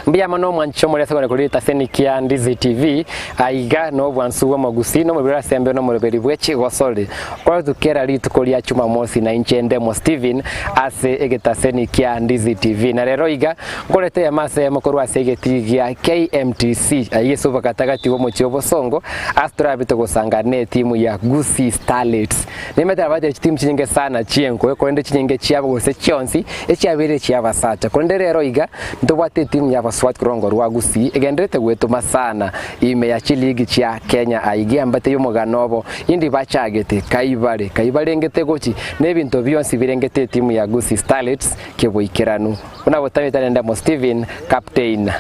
Mbuya mono omwanchi omore ase kore etaseni kia Ndizi TV, aiga nobwansu bw'omogusii na omobere ase embeo na omoroberi bwe chigosori. Korwa kera rituko ria Jumamosi na inche Ndemo Steven ase egetaseni kia Ndizi TV. Na rero iga nkorete eyemo ase eyemo korwa ase egetii gia KMTC aiga ase obogatagati bw'omochie o Bosongo ase torabe togosanga ne etimu ya Gusii Starlets. Nimanyete nabwate chitimu chinyinge sana chi'enkoyo korende chinyinge chiabo gose chionsi echiabeire echi'abasacha. Korende rero iga ntobwate etimu y'abasubati korwa rongo rwa Gusii egendererete gwetoma sana ime ya chiligi chia Kenya aiga eambate y'omogano obo indi bachagete kai bare kai barengete gochi na ebinto bionsi birengete etimu ya Gusii Starlets keboikeranu. Buna botamete nendemo Steven Captain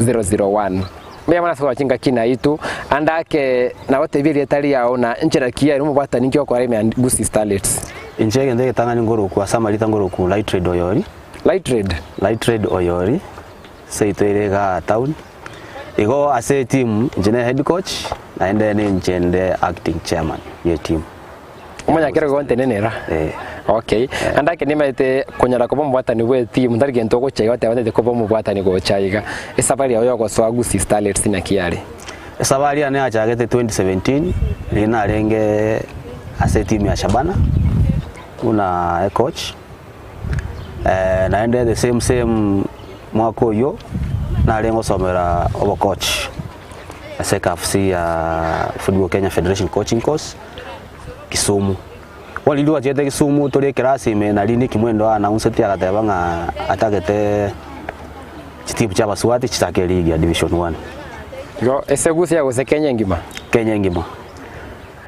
001. Mbuya mono ase korwa chingaki naitwe, ande ake nagotebie erieta riao na enchera ki ere omobwatani nki okora ime ya Gusii Starlets. Inche egento egetang'ani ngorokwa ase amarita ngorokwa Lightred Oyori. Lightred? Lightred Oyori, seito ere igaa town. Igo ase etimu inche ne head coach naende ninche nde acting chairman ye etimu. Omonyakera igo ntenenera. Eh. Okay. Ande ake nimaete konyara koba omobwatani bwe etimu ntari gento ogocha iga oteba ntagete koba omobwatani gocha iga. Esafari yao ya ogosoa Gusii Starlets naki yare? Esafari yane yachagete 2017 riria narenge ase etimu ya Shabana buna ecoach, naende the same same mwaka oyio narenge gosomera obocoach ase ecafc ya Football Kenya Federation Coaching Course Kisumu. Bono riria twachete Kisumu tore ekerasi ime nari Nick Mwendwa a announceti agateba ng'a atagete chitimu chia abasubati chichake eligi ya division one. Igo ase Gusii gose Kenya engima? Kenya engima.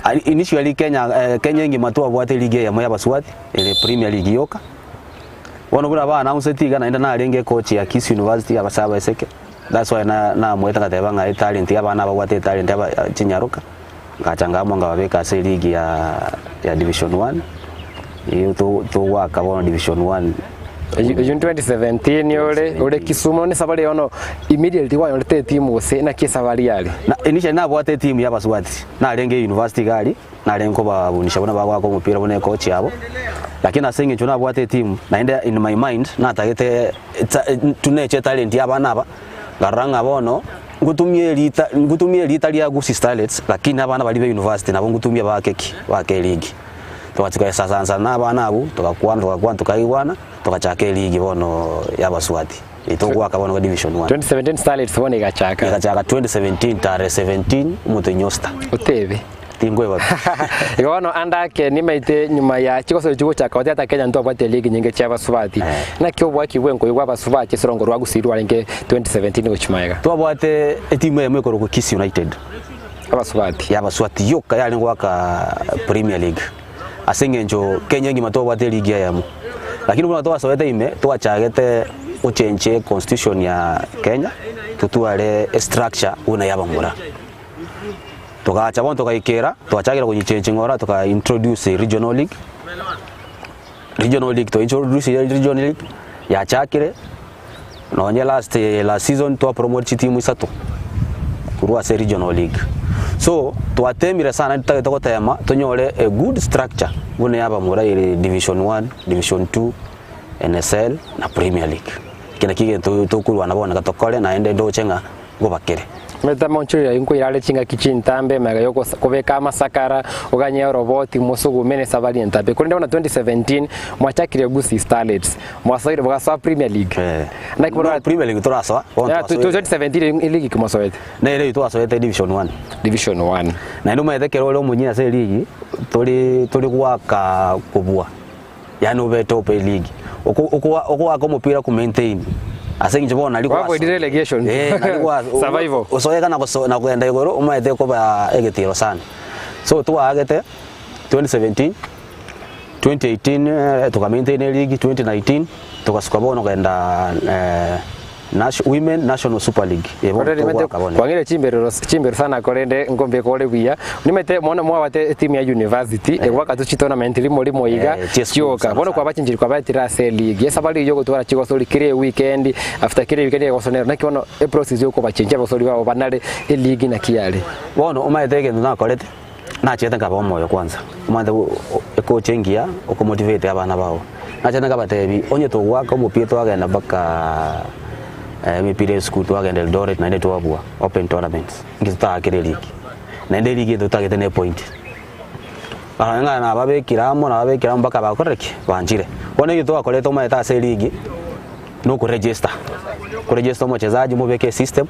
Ari initially Kenya Kenya engima twabwate eligi eyemo ya abasubati ere premier league yoka. Bono buna ba announceti iga naende narenge ecoach ya Kisii University abase abaiseke, that's why na namoete ngateba ng'a etalent ya abana ababwate etalent aba chinyaroka. Ngacha ngaamua nkababeka ase eligi ya ya division one, eyio to togoaka bono division one. Eyio eyio 2017 ore ore Kisumu nonye esabari eye bono immediately kwanyorete etimu gose naki esabari yare? Na initially nabwate etimu ya abasubati, narenge university iga aria, narenge kobabunisha buna bagoaka omopira buna ecoach yabo, lakini ase eng'encho nabwate etimu, naende in my mind natagete etsa tuneche etalent ya abana aba, nkarora ng'a bono. Ngotumie erieta, ngotumie erieta ria Gusii Starlets, lakini abana baria be university nabo ngotumia baake ki? Baake eligi. Togachia koesasansa na abana abwo, togakwana togakwana tokaigwana, togachaka eligi bono ya abaswati, eye togoaka bono division one. 2017 Starlets bono egachaka. Egachaka 2017 tarehe 17 omotenyi o sita. Otebe. Tinkoeba pi. Igo bono ande ake nimaete nyuma ya chigosori chigochaka goteta Kenya ntwabwate eligi nyinge chia abasubati. Naki obwaki bw'enkoyo bwa abasubati ase orongo rwa Gusii rwarenge 2017 gochia magega? Twabwate etimu eyemo ekorokwa Kisii United. Abasubati. Ya abasubati yoka yarenge goaka Premier League ase eng'encho Kenya engima twabwate eligi eyemo. Lakini buna twasoete ime twachagete gochenchia econstitution ya Kenya totware estructure buna ya abamura. Togacha bono togaikera, twachakera koyechange ng'ora toka introduce regional league, regional league twa introduce regional league yachakire, nonye last last season twa promote chitimu isato korwa ase regional league. So, twatemire sana ntotagete gotema tonyore a good structure buna ya abamura ere division one, division two, NSL na premier league. Eke nakio egento tokorwana bono iga tokore naende ndoche ng'a ngobakere. Omanyete amaonchoreria ayio nkoira are chingaki chintambe magega ya okobeka amasakara, oganye oroboti, mosugume na esabari entambe. Korende bono 2017 mwachakire Gusii Starlets, mwasoire mogasoa Premier League. Eh. Naki bono No, Premier League torasoa, bono Yeah, twasoire. 2017 eligi ki mosoete? Nere eyio twasoete Division One. Division 1. Naende omanyete ekero ore omonyia ase eligi, tori tori goaka kobua. Yaani obe top eligi. Oko okoa okoaka omopira ko maintain ase eng'encho bono nari Avoid relegation. Eh, nari gwa Survival. osoeka na goso na kogenda igoro omanyete koba egetiro sana. So twaagete 2017, 2018 eh, toka maintain eligi, 2019 togasuka bono kogenda eh, Nation Women National Super League eye bono Korende nimanyete togoaka bono. kwang'ire chimberero chimbero sana korende nkombeka ore buya nimanyete mono mwabate etimu ya university egwaka tu chitournament rimo rimo iga Eh, chie school chioka sana bono sana. kwabachenchiri kwabaetire ase eligi esabari eywo ogotwara chigosori kera eweekend after kera eweekend egosonera naki bono eprocess ya okobachenchia abasori babo banare eligi naki yare. Bono omanyete egento nakorete, nachete nkaba omoyo kwanza, omanyete ecoach engiya okomotivate abana bao, nachete nkabatebi onye togoaka omopira twagenda mpaka. Emepira esukuru twagenda Eldoret naende twabua open tournaments, inki totaakire eligi. Naende eligi eye totagete ne epoint. Barabwo ng'a nababekire amo nababekire amo mpaka bakorire ki? Banchire. Bono egento twakorete omanyete ase eligi, na okoregister, koregister omochezaji omobeke esystem,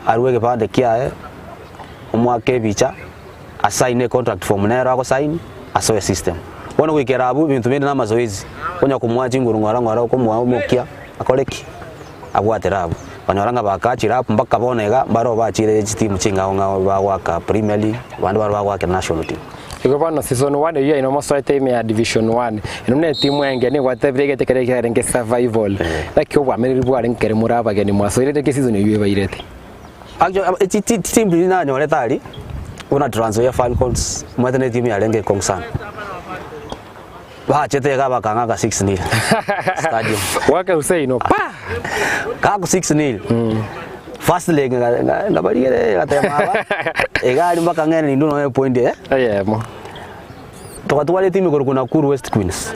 arwe egebande kiaye, omoake ebicha, asaine econtract form nero agosaini, asoe esystem. Bono goikera abwo ebinto binde na amazoezi, onya komoa chinguru ng'ora ng'ora okomoa omokia akore ki? Abwatera abwo. Okonyora ng'a bakachire up mpaka bono iga mbaro bachire chitimu ching'ao ng'ao bagoaka Premier League, abande barabwo bagoakera national team. Igo bono season one eyio yaino mosoete ime ya division one, eno ne etimu enge nigo gwatebire egete keria kiarenge survival. Naki obwamereri bwarenge kere more abageni mwasoire naki season eyio ebairete? Actually, chi- chi- chitimu chiria nanyorete aria, buna Trans Nzoia Falcons, omanyete na etimu yarenge ekong'u sana. Bachete iga bakang'aka 6-0 stadium. Wake Hussein pa! Gaku 6-0. First leg nga- nga- ngabarigere ngatema aba egari mpaka ng'ende nindwe nonya epoint eh. Eyemo. Togatwara etimu ekorokwa Nakuru West Queens.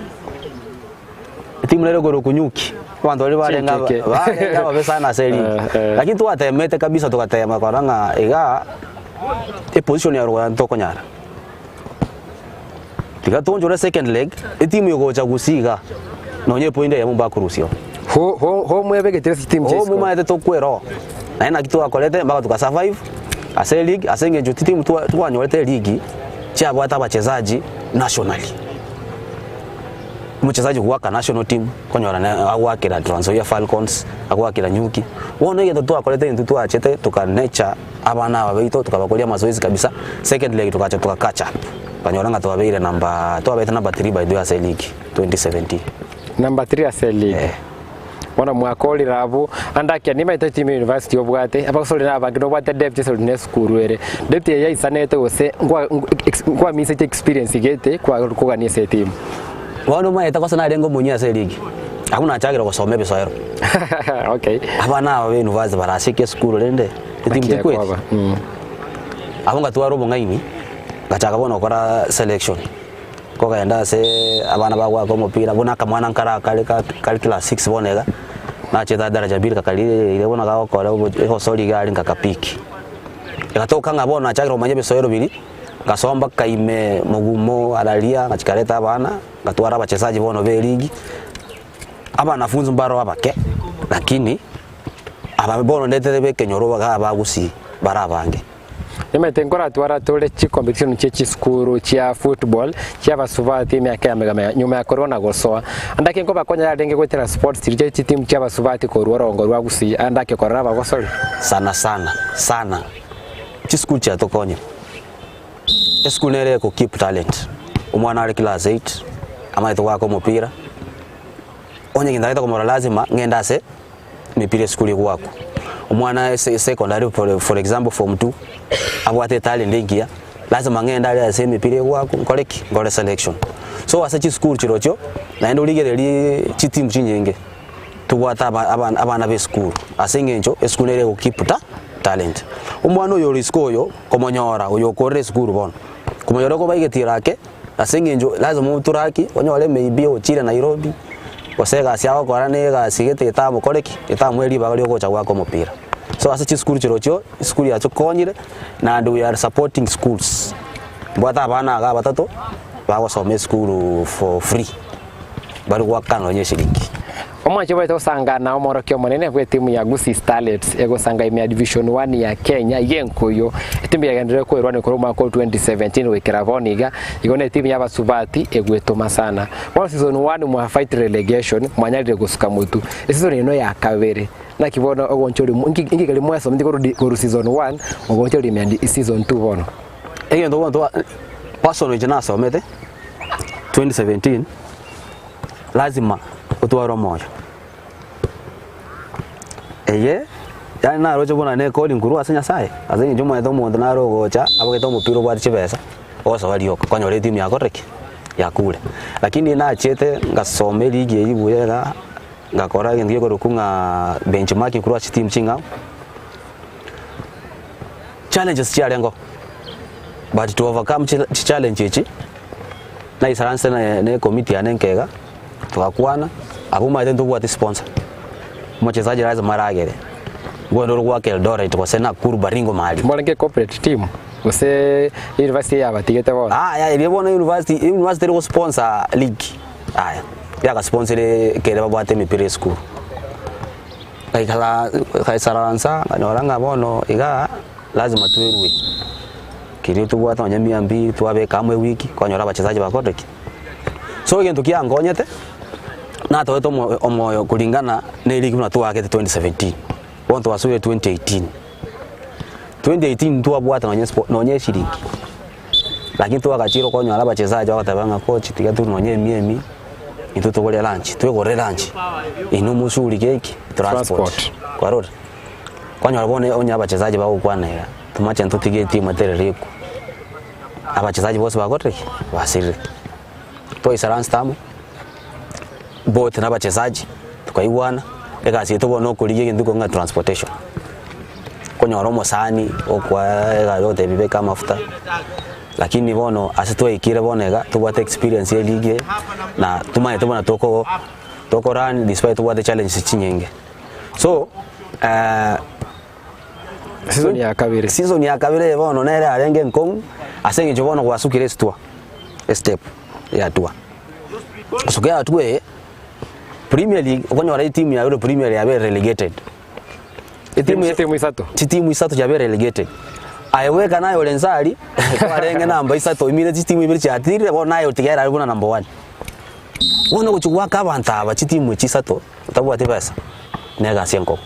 Etimu nere ekorokwa Nyuki. Abanto baria barenge aba- Chinkeke. barenge ababe sana ase eligi. Eh, eh. Lakini twatemete kabisa togatema korora ng'a iga eposition ya rogoro ntokonyara. Tiga tonchore second leg, etimu egocha gusii iga, nonya epoint eyemo mbakorusia oo. Ho ho ho mwebegetire ase chitimu chia Oo isiko. momaete tokwera oo. Naende naki twakorete mpaka tuka survive ase eleague ase eng'encho chitimu twa twanyorete eligi chiabwate abachezaji nationally. Omochezaji goaka national team, okonyora ne agoakera Trans Nzoia Falcons, agoakera Nyuki. Bono egento twakorete intwe twachete toka nurture abana aba baito tokabakoria amazoezi kabisa, second leg togacha toka catch up, okanyora ng'a twabeire number twabete number three by the way ase eleague 2017. Number three ase eleague. Eh. Bono mwakorire abwo, ande akia nimaete team ya university obwate, abasore na abange nobwate depth ase ori ne esukuru ere. Depth eye yaisanete gose nkwa nkwamiseti experience gete kwakogania ase etimu. Bono omanyete gose narenge omonyia ase eligi, abwo nachakire gosoma ebisoero. Okay. Abana aba ba university barasike esukuru rende etimu tekweti. Ekekoba. Mm. Abwo ngatwara obong'aini, ngachaka bono gokora selection, nkogenda ase abana bagoaka omopira buna akamwana nkare akare ka kare class six bono iga, nachete daraja mbili kakariire bono gagokora obo egosori iga aria nkakapiki. Egatoka ng'a bono nachakire komanya ebisoero biria, ngasoa mpaka ime mogumo araria, ngachia kareta abana, ngatwara abachesaji bono ba eligi, abanafunzi mbaro abake, lakini aba bono ndetete ba ekenyoro iga abagusii bare abange. Nimanyete nkoratwara tore chicompetition chie chisukuru chia football chia abasubati emiaka ya mega mega nyuma ya korwa na gosoa. Ande ake nkobakonya yarenge goetera sports chiria chitimu chia abasubati korwa orongo rwa Gusii ande ake korora abagosori. Sana sana sana chisukuru chiatokonyire, esukuru nere eko keep talent, omwana are class eight amanyete goaka omopira, onye gento agete komorora lazima ng'ende ase emepira esukuru egoakwa. Omwana ase secondary for for example form two, abwate etalent engiya, lazima ng'ende aria ase emepira egoakwa nkore ki? Nkore selection. So ase chisukuru chirochio, naende origererie chitimu chinyinge, tobwate aba aba abana ba esukuru ase eng'encho esukuru nere ego keep ta talent. Omwana oyo ore isiko oyo, komonyora oyo okorire esukuru bono, komonyora okoba egetiro ake, ase eng'encho lazima oturaki, onyore maybe ochire Nairobi, gose egasi agokora na egasi gete etamokore ki? Etamoe ribaga ria ogocha goaka omopira. So ase chisukuru chirochio, esukuru yachokonyire, naende we are supporting schools. Mbwate abana iga abatato, bagosoma esukuru for free, bari goakana nonye eshiringi. Omwanchi obaete gosangana omorokia omonene bw'etimu ya Gusii Starlets egosanga ime ya Division One ya Kenya iga enkoyo. Etimu yagenderire kwerwania korwa omwaka o 2017 goikera bono iga, igo netimu y'abasubati egwetoma sana. Bono season one mwa fight relegation mwanyarire gosuka motwe. Eseason eno ya kabere naki bono ogoncha ori inki inki keri mwasometi korwa di korwa season one mogocha ori ime ya di season two bono. Egento bono twa personal inche nasomete 2017 lazima otware omoyo. Eye yaani naroche buna ne calling korwa ase Nyasaye, ase eng'encho omanyete omonto nare ogocha abagete omopira obwate chibesa, ogosoa rioka okonyora etimu yakorire ki? Yakure. Lakini nachiete ngasoma eligi eywo buya iga, ngakora egento gekorokwa ng'a benchmarking korwa ase chitimu ching'ao, challenges chiarengeo, but to overcome chi chichallenge echi, Naisaranse ne ekomiti yane nkega, togakwana, abwo omanyete ntobwati sponsor. Omochesaji lazima aragere, ngoende ore goaka Eldoret gose Nakuru Baringo mahali. Mborenge corporate team gose university eyabatigete bono? Aya eria bono university, university teri gosponsor league aya, yagasponsire ekere babwate emepira esukuru. Ngaikara ngaisaransa nkanyora ng'a bono igaa lazima twerue, keria tobwate nonye mia mbili twabeka amo ewiki kwanyora abachesaji bakorire ki? So egento kiankonyete, natoete omo omoyo kulingana na eligi buna twaakete 2017, bono twasoire 2018. 2018 ntwabwate nonye espo nonye eshiringi, lakini twagachire okonyora abachesaji bagoteba ng'a coach tiga tore nonye emia emia, intwe togore lunch, twegorere lunch, inwe moshughulike eki? Transport. Transport. Kwarora? Kwanyora bono onye abachesaji bagokwana iga, tomache ntotige etimu eterere ekwo. Abachesaji bonsi bakorire ki? Basirire. Twaisaransta amo, bote na abachesaji, tokaigwana, egasi yaito bono nokorigia egento korwa ng'a transportation. Okonyora omosani okoa egari ogotebi beka amafuta, lakini bono ase twaikire bono iga, tobwate experience ya eligi eye, na tomanyete buna toko toko run despite tobwate challenges chinyinge. So. Season ya kabere. Season ya kabere eye bono nere yarenge enkong'u ase eng'encho bono gwasukire esitwa, estep yatua. Gosuka yatua eye, Premier League okonyora etimu yabeire Premier League yabeire relegated. Etimu Chitimu isato. Chitimu isato chiabeire relegated. Aye bweka naye ore nse aria, kwarenge namba isato oimire chitimu ibere chiatirire bono naye otigere aria buna number one. Bono ogochia goaka abanto aba chitimu echi isato, otabwati besa, na egasi enkong'u.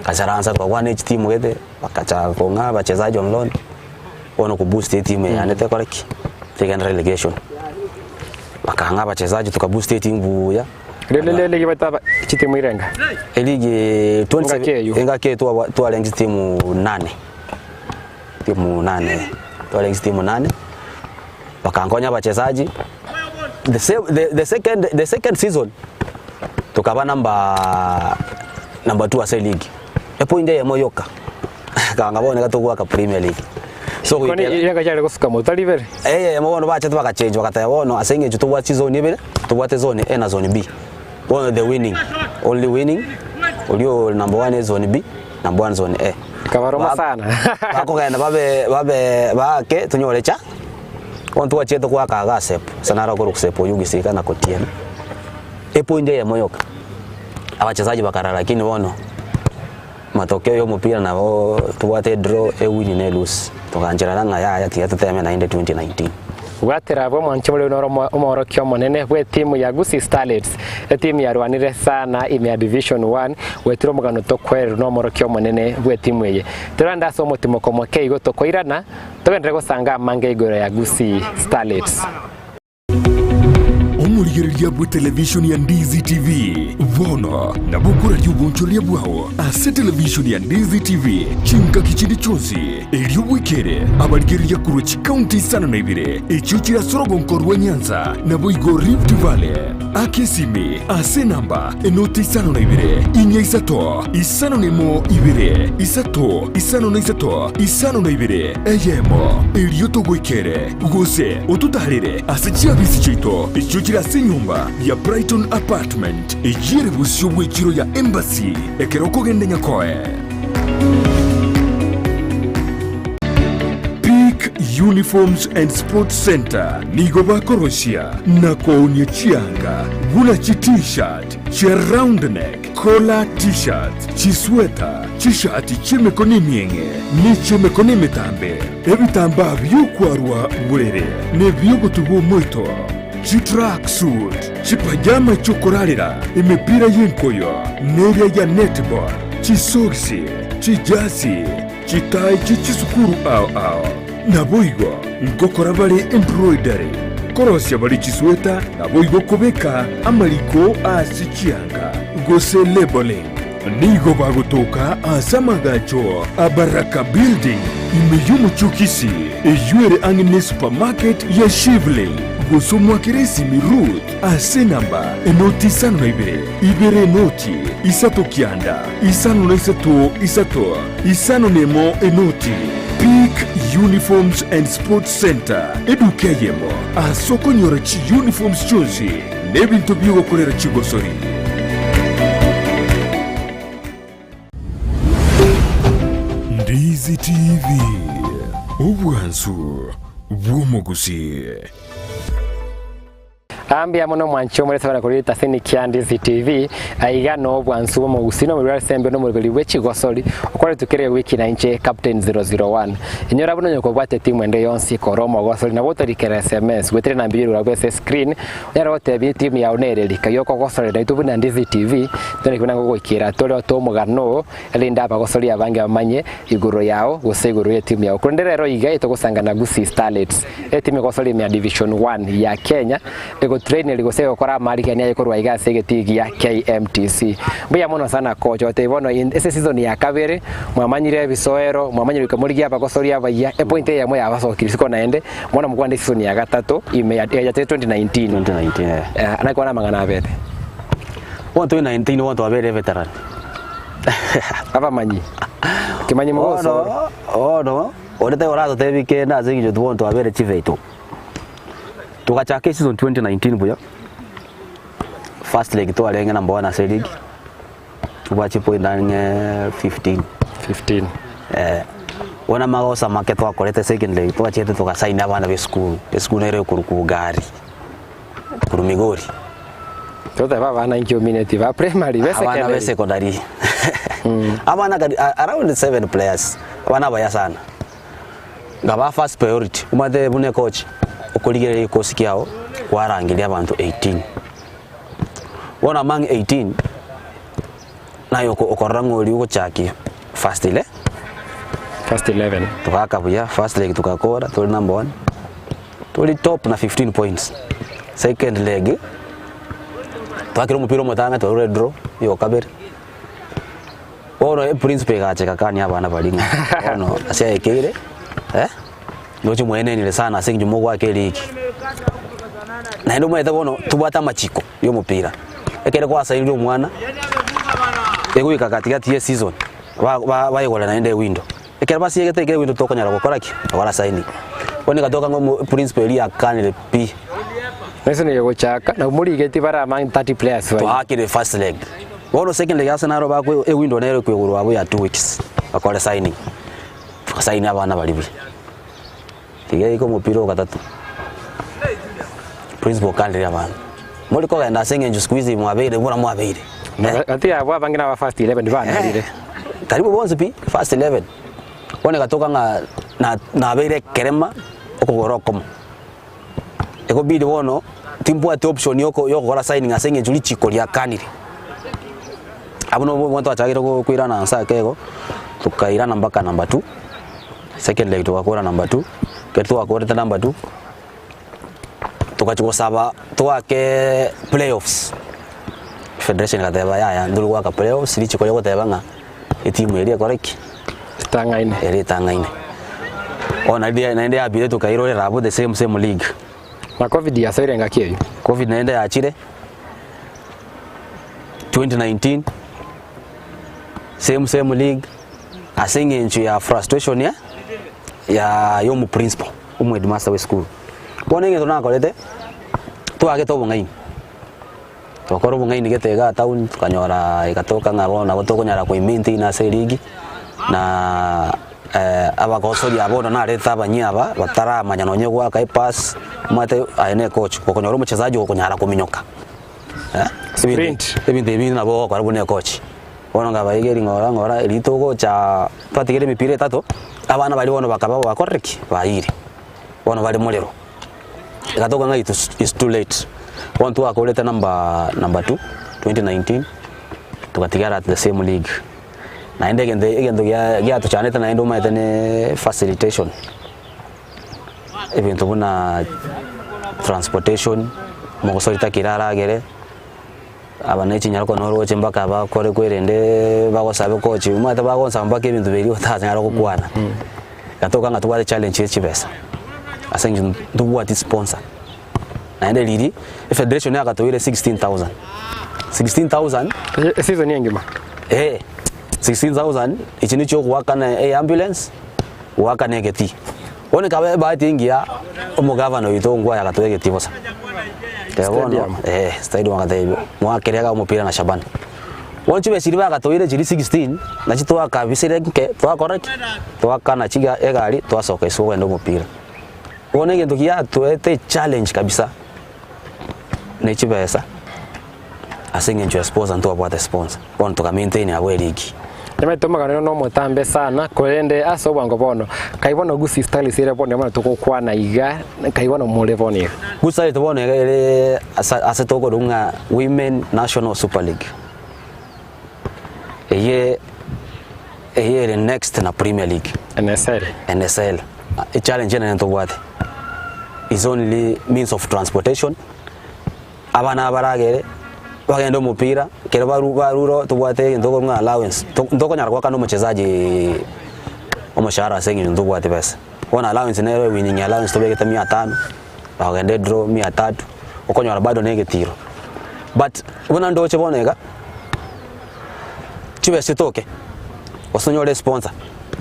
Ngasaransa twakwana ne chitimu gete, bakachaka kong'a abachezaji on loan, bono koboost etimu eye yane tekore ki? Tegende relegation. Bakang'a abachezaji tukaboost etimu buya. Rende ligi bataba chitimu irenga? Eligi Engaki eywo. engaki eywo twabwa twarenge chitimu nane, timu nane, twarenge chitimu nane, bakankonya abachezaji, the same the, the second the second season tokaba number number 2 ase eligi epoint eyemo yoka kanga bono iga togoaka premier league so Kwani goikera irenga chiare gosuka motari ibere? eyemo bono bachete bagachange bagateba bono ase eng'encho tobwate chizone ibere tobwate zone A na zone B bono the winning only winning oria ore number one ezone B number one zone A Kabaroma Ba- sana. bakogenda babe babe baake tonyore cha Bono twachiete goaka iga ase epo, ase naro akorokwa Sepo oyio ogisika na kotiena, epoint eyemo yoka, abachesaji bakarara lakini bono matokeo ya omopira nabo tobwate edraw, ewin na elose, togancherana ng'a yaya tiga toteme naende 2019. Bwatera abwo omwanche more noro omoorokia omonene bw'etimu ya Gusii Starlets, etimu yarwanire sana ime ya Division One, goetera omogano tokwererwa nomorokia omonene bw'etimu eye. Torande ase omotimoko moke igo tokoirana, Togenderere gosanga amange igoro ya Gusii Starlets. Omorigereria bw'etelevishoni ya Ndizi TV bono nabo okoraria obonchoreria bwao ase televishoni ya Ndizi TV chingaki chinde chionsi, erio bwekere abarigereria korwa chikaunti isano na ibere echio chire ase orogonko rwa Nyanza naboigo Rift Valley. Aka esimi ase enamba enoti isano na ibere, inya isato, isano na emo ibere, isato, isano na isato, isano na ibere, eyemo, erio togoikere, gose ototaarere ase chiabisi chiaito echio chire ase enyomba ya Brighton Apartment, eyio ere bosio bw'echiro ya Embassy, ekero okogenda Nyakoe. Peak Uniforms and Sports Centre nigo bakorosia na koonia chianga buna chi T-shirt, chia round neck, collar T-shirts, chisweta, chishati chi'emekono emieng'e ne chi'emekono emetambe, ebitambaa bi'okwarwa borere na ebi'ogotubwa omoito, chitracksuit, chipajama chi'okorarera, emepira y'enkoyo, neria ya netball, chisogisi, chijasi, chitai chie chisukuru ao ao. Naboigo ngokora bare embroidery, korosia bare chisweta, naboigo kobeka amariko ase chianga, gose labeling. Nigo bagotoka ase amagacho a Baraka Building, ime y'omochie o Kisii, eyio ere ang'e ne supermarket ya Shivling, gose omwakere esimi Ruth ase enamba enoti isano na ibere, ibere enoti, isato kianda, isano na isato, isato, isano na emo enoti. Peak Uniforms and Sports Centre, eduka eyemo ase okonyora chiuniforms chionsi na ebinto bi'ogokorera chigosori. Ndizi TV, obwansu bw'omogusii. Aa mbuya mono mwanche omorese bana korwa etaseni kia Ndizi TV, aiga no obwansu bw'omogusii na omorwari ase embeo na omoroberi bwe chigosori okoretwe kera ewiki na inche Captain 001. Inyora buna onye kobwate etimu ende yonsi kora omogosori nabo otorikera sms goetera enamba eyio orabwo ase escreen onyare gotebia etimu yao nereri kayio okogosorera intwe buna Ndizi TV tore buna ngogoikera tore ote omogano oo erinde abagosori abange bamanye igoro yao gose igoro y'etimu yao. Korende rero iga etogosanga na Gusii Starlets, etimu egosoria ime ya Division One ya Kenya, egotraineri gose egokora amarigani aye korwa iga ase egetii gia KMTC. Mbuya mono sana coach, otebie bono ase season ya kabere mwamanyire ebisoero, mwamanyire goika morigie abagosori abayia, epoint eyemo yabasokirie isiko naende, bono mokogenda eseason ya gatato ime ya 2019. 2019 eh. Eh, naki bono amang'ana abete. Bono 2019 bono twabeire veteran. Abamanyi. Kemanyi mogosoro. Bono, bono, onde taiyo oratotebie kende ase eng'encho bono twabere chiveito. Togachaka eseason 2019 buya, first leg twarenge number one ase eligi, tobwate chipoint ang'e 15. 15. Eh, bono amagoso amake twakorete second leg twachete togasign abana ba esukuru, esukuru nere ekorokwa Ugari. Korwa Migori. Totebe abana inki omineti ba primary be Abana be secondary. secondary. Abana kari around 7 players. Abana abaya sana. Ngaba first priority. Omanyete buna ecoach okorigereria ekosi kiago kwarangeria abanto 18. Bono among 18 naye okorora ng'a oria ogochakia first ile. First 11. Togaka buya first leg togakora tore number one. Tori top na 15 points. Second leg twakire omopira omotang'ani twarure draw ya okabere. Bono eprinciple egacha egakania abana baria ng'a bono ase aekeire eh, noche mwenenire sana ase eng'encho mogoaka eligi. Naende omanyete bono tobwate amachiko ya omopira, ekere gwasairire omwana, egoika katikati ya eseason ba- ba- baigorera naende ewindow. Ekero basiegete ekero egento tokonyara gokora ki? Gokora signing. Bono egatoka ng'a omo principal eria yakanire pi. Ase nigo egochaka na morigeti bare among 30 players baino. Twaakire first leg. Bono second leg ase naro bakwe ewindow nero ekoigorwa abwo ya 2 weeks bakore signing. Tugasaini abana baria buya. Tiga ike omopira o gatato. Principal okanire abana. Mori kogenda ase eng'encho siku hizi mwabeire buna mwabeire. Eh? Gati yabo abange naba first 11 banarire. Karibu bonsi pi first 11. Bono egatoka ng'a na nabeire ekerema okogoro okomo. Ekobidi bono timbwati option yoko yokogora signing ase eng'encho richiko riakanire. Abwo nobwo bono twachakire go koirana nse ake igo, tokairana mpaka number two. Second leg togakora number two, ekero twakorete number two, togachia gosaba toake playoffs, federation egateba yaya ntori goaka playoffs richiko rigoteba ng'a etimu eria ekore ki? Etang'aine. Eria etang'aine. Bono naende naende yabire tokairorera abwo the same same league. Na covid yasoire engaki eyio. Covid naende yachire, 2019, same same league. Ase eng'encho ya frustration ya ya y'omoprincipal, omoheadmaster bw'esukuru. Bono egento nakorete, twagete obong'aini, togakora obong'aini gete igaa town, tokanyora egatoka ng'a bono nabo tokonyara koimaintain ase eligi, na abagosori aba bono narete abanyia aba bataramanya nonye goaka epass, omanyete aye na ecoach, okonyora omochezaji okonyara kominyoka Sprint. ebinto ebi nabo ogokora buna ecoach. Bono nkabaegeria ng'ora ng'ora erio togocha twatigire emepira etato, abana baria bono bakaba bakorire ki? Bayire. Bono bare morero. Egatoka ng'a it is too late. Bono twakorete number number two, 2019, togatigara at the same league. Naende egento egento gia giatochandete naende omanyete ne facilitation, ebinto buna transportation, omogosori takire aragere. Aba ne chinyaroko noroche mpaka bakore kwerende bagosabe coach, omanyete bagonsaba mpaka ebinto biria otanyara gokwana. Gatoka ng'a tobwate challenge ye chibesa, ase eng'encho ntobwati sponsor. Naende riria, efederation yagatoire 16,000, 16,000 Eseason engima. eh, 16,000 echi nichio ogoakana eambulance, goakana egetii. Bono ekaba ebahati engiya, omogavana oito Ongwae agatoa egetii bosa. Ekero bono Stadium. eh, stadium agatebia, mwakere iga omopira na Shabana. Bono chibesa chiria bagatoire chiria 16, nachi twakabisire nke, twakora ki? Twakana chiga egari twasoka isiko kogenda omopira. Bono egento giatoete echallenge kabisa, ne chibesa, ase eng'encho ya sponsor ntwabwate sponsor, bono toka maintain abwo eligi. Nimanyete omogano oyo nomotambe sana, korende ase obwango bono, kai bono Gusii Stars ere bono bono togokwana iga, kai bono more bono iga. Gusii Stars bono iga ere ase ase tokorwa ng'a Women National Super League. Eye eye ere next na Premier League. NSL. NSL. Echallenge enene ntobwate is only means of transportation. Abana aba baragere bagende omopira, ekero baru barure oo tobwate egento okorwa ng'a allowance, to ntokonyara goakana omochezaji omoshahara ase eng'encho ntobwati besa. Bono allowance nere winning allowance tobegete mia tano, bagenda edraw mia tatu, okonyora bado na egetiro. But buna ndoche bono iga, chibesa chitoke, gose onyore esponsor,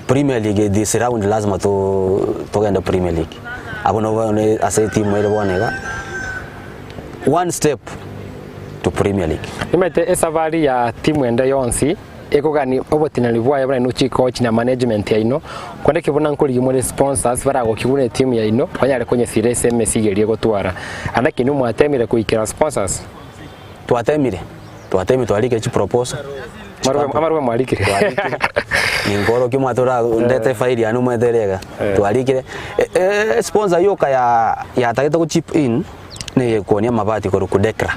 Premier League this round lazima to togende Premier League. Abwo nabo bono ase etimu ere bono iga, one step to Premier League. Nimanyete esafari ya timu ende yonsi ekogani oboteneneri bwaye buna inwe chikochi na management yaino, korende ki buna nkorigia more sponsors baragokia buna etimu yaino banyare konyesira ase emesigo eria egotwara. Ande ki inwe mwatemire goikera sponsors? Twatemire, twatemire twarikire chiproposal. Amarube amarube mwarikire. Twarikire. Ninkorokia omwate ora ndete efaili yane omwete ere iga. Twarikire, esponsor yoka ya yatagete go chip in, na eye konia amabati korwa Kudekra.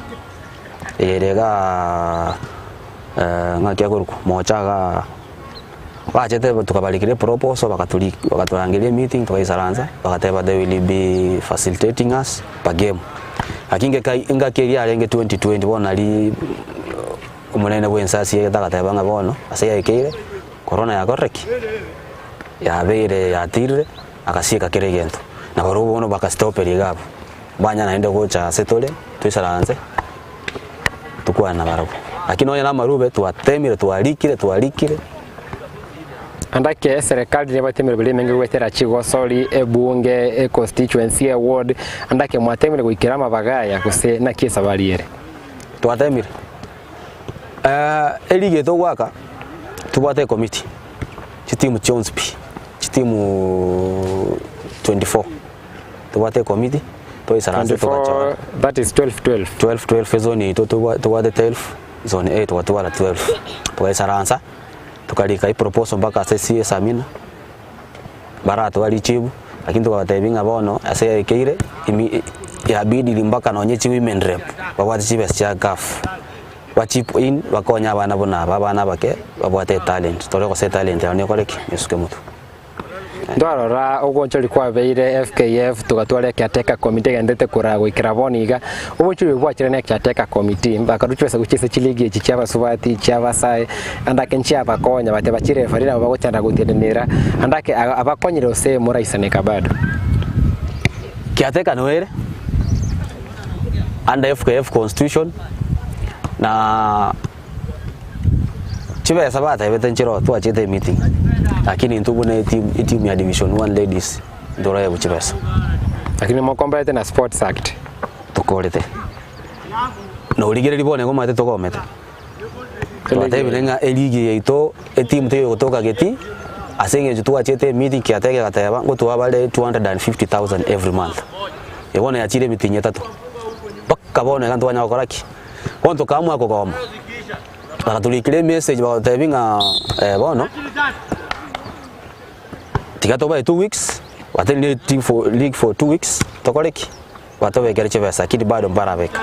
Ere igaa ng'aki akorokwa, mocha igaa, bachete tokabarikera eproposal bakatori bakatorangeria emeeting togaisaransa, bagateba they will be facilitating us per game. Lakini ngeka engaki eria yarenge 2020 bono naria omonene bwa ense asiegete agateba ng'a bono ase yaikeire, korona yakorire ki? Yabeire yatirire, agasieka kera egento. Na barobwo bono bakastoperia iga abwo, banya naende gocha ase tore, toisaranse, tokwane nabarabwo. Lakini nonye na amarube twatemire twarikire twarikire. Ande ake eserekari nebwate emeroberi emenge goetera chigosori, ebunge, econstituency, eward, ande ake mwatemire goikera amabaga aya gose naki esabari ere? Twatemire. Eligi eye togoaka, tobwate ecommittee, chitimu chionsi pi, chitimu 24, tobwate ecommittee, twaisaransa togachora. 24 that is 12 12. 12 12 ezone yaito tobwa tobwate 12, zone A togatwara 12, togaisaransa, tokarika eproposal mpaka ase CS Amina, baratoa richibu, lakini tokabatebia ng'a bono ase yaikeire imi yabidiri mpaka nonye chi women rep babwate chibesa chia CAF, ba chip in bakonye abana buna aba, abana abake babwate etalent, tore gose etalent yabo nekore ki? Nesuke motwe. Ntwarora ogoonchoria kwabeire FKF togatwara ecaretaker committee egenderete koraa goikera bono iga, obochori obo bwachire na ecaretaker committee bakarwa chibesa gochia ase chiligi echi chia abasubati, chia abasae, ande ake nchiabakonya bateba chireferee nabo bagochanda gotenenera, ande ake abakonyire gose moraisaneka bado. Caretaker noere under FKF constitution na Chibesa batebete nchire twachete emeeting, lakini intwe buna eteam eteam ya division one ladies ntoraegwe chibesa. Lakini mokomberete na sports act. Tokorete. Na origereria bono igo omanyete togomete. Twatebire ng'a eligi yaito eteam teiyo egotoka getii, ase eng'encho twachete emeeting kiateba kegateba ngotoa bare 250,000 every month. Eye bono yachire emitinyi etato, mpaka bono iga ntwanya gokora ki? Bono tokaamua kogoma, bagatorikera emessage bagatotebia ng'a bono, tiga tobae 2 weeks, batebire team for league for 2 weeks, tokore ki? Batobekere chibesa lakini bado mbarabeka.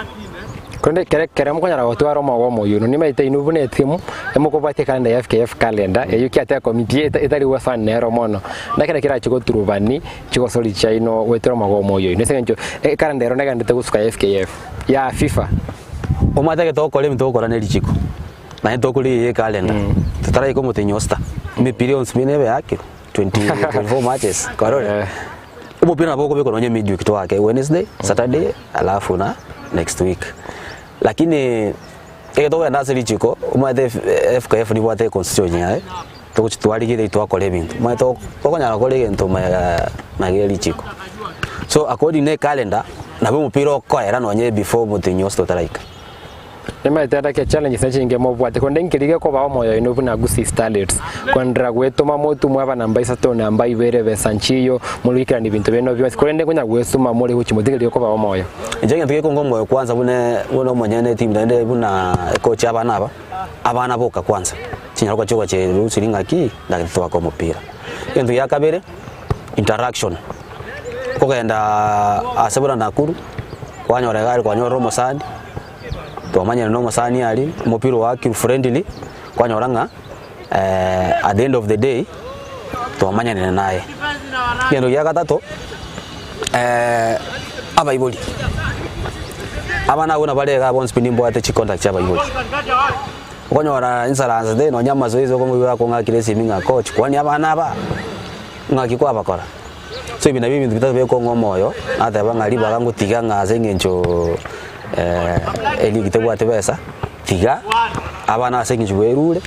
Korende ekero ekero mokonyara gotwara omogomo oyio, nimaete inwe buna etimu, emokobwatia ekalenda ya FKF calendar, eyio kiateba committee eta etari gosoana nero mono. Naki naki erache goturubani chigosori chiaino goetera omogomo oyo oino, ase eng'encho ekalenda ero negenderete gosuka ya FKF. Ya FIFA. Omanyete ekero togokora ebinto togokora ne richiko, naende tokorigia ekalenda, totaraika omotenyi o sita, emepira yonsi pi nebe eakirwe, 24 matches, kwarorire? Omopira nabo okobekwa nonye midweek toake Wednesday, Saturday, alafu na next week. Lakini ekero tokogenda ase richiko, omanyete FKF nibwate econstitution yaye, togochi twarigereria twakora ebinto, omanyete tokonyara gokora egento magega ya richiko. So according ne ecalendar, nabo omopira okoera nonye before omotenyi o sita otaraika. Nimaete ndake challenges nechinge mobwate konde nkeri gekobaa omoyo oino buna Gusii Starlets kondera gwetoma motumwe aba namba isato namba ibere besa nchiyo more goikerania ebinto biaino bionsi korende nkonya gwesuma more gochia motige gekobaa omoyo. Inche egento gekonga omoyo kwanza buna buna omonyene etimu naende buna ecoach ya abana aba, abana boka kwanza, chinyaroka chigochia ng'aki ndagete toake omopira. Egento gia kabere, interaction, okogenda ase buna Nakuru, kwanyora egari kwanyorire omosani, twamanyana na omosani aria, omopira oakirwe friendly, kwanyora ng'a at the end of the day, twamanyanire naye. Egento gia gatato, abaibori, abana abwo nabare iga bonsi pi nimbwate chicontact chia abaibori. Okonyora insaransete nonya amazoezi okomoibora akong'akera esimi ng'a coach kwani abana aba ng'aki kwabakora? So ebi nabio ebinto bitato bikong'a omoyo, nateba ng'a ribaga ngotiga ng'a ase eng'encho eligi tebwati besa, tiga abana ase eng'encho berure,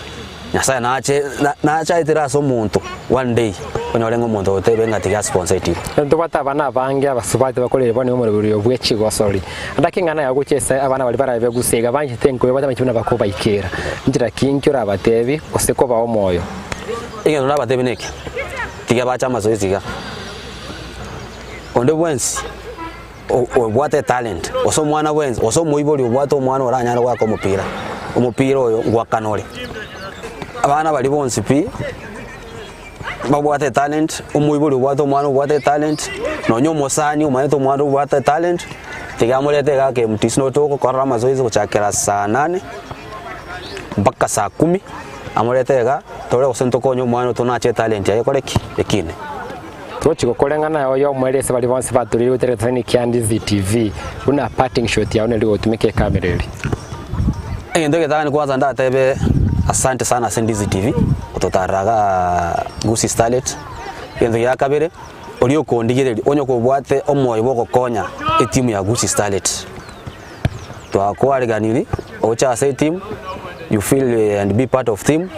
Nyasaye nache nache aetere ase omonto one day, onyore ng'a omonto ogotebia ng'a tiga asponsor etimu. Ntobwate abana abange abasubati bakorire bono omoroberi oyo bwe chigosori. Ndaki ing'ana yao gochia ase abana baria barabe gose iga banchete enkoyo batamanyeti buna bakobaikera. Nchera ki inki orabatebi gose kobaa omoyo? Egento ndabatebi neke, tiga bache amazoezi iga. Onde bwensi obwate etalent, gose omwana bwensi, gose omoibori obwate omwana oranyare goaka omopira, omopira oyo ngoakana ore. Abana baria bonsi pi, babwate etalent, omoibori obwate omwana obwate etalent, nonye omosani omanyete omwana obwate etalent, tiga amorete iga ake MTC nabo togokorora amazoezi gochakera saa nane, mpaka saa kumi, amorete iga, tore gose ntokonye omwana oyo tonache etalent yaye ekore ki? Ekine. Togochi gokora eng'ana yao y'omoerio ase baria bonsi batoririe goetera egetasani kia Ndizi TV, buna parting shot yao neri gotumeka ekamera eri. Egento egetang'ani kwanza ndatebe asante sana ase Ndizi TV gototarera igaa Gusii Starlet, egento gia kabere oria okondigereria onye kobwate omoyo bwa ogokonya etimu ya Gusii Starlet, twakoariganirie oche ase etimu you feel and be part of team.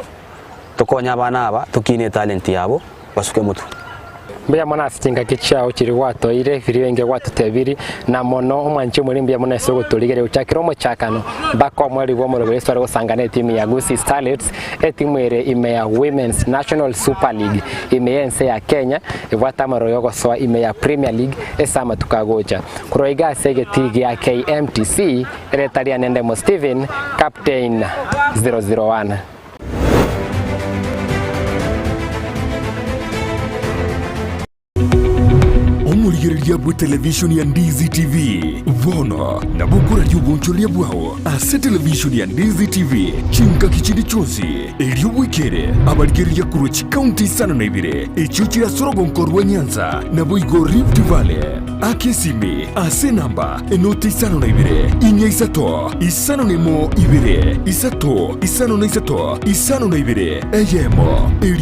Tokonye abana aba tokiine etalenti yabo basuke motwe. Mbuya mono ase chingaki chiao chiria gwatoeire, biria binge gwatotebirie, na mono omwanchi omoriri mbuya mono ase ogotorigereria gochakera omochakano mpaka omoreri bw'omoroberi Yeso are gosangana etimu ya Gusii Starlets, etimu ere ime ya Women's National Super League ime y'ense ya Kenya, ebwate amaroro y'ogosoa ime ya Premier League ase amatuko agocha. Korwa iga ase egetii gia KMTC, ereta riane Ndemo Stephen, Captain 001. Omorigereria bw'etelevishoni ya Ndizi TV bono nabo okoraria obonchoreria bwao ase televishoni ya Ndizi TV chingaki chinde chionsi, erio bwekere abarigereria korwa chikaunti isano na ibere echio chire ase orogonko rwa Nyanza naboigo Rift Valley. Aka esimi ase enamba enoti isano na ibere, inya isato, isano na emo ibere, isato, isano na isato, isano na ibere, eyemo. Erio.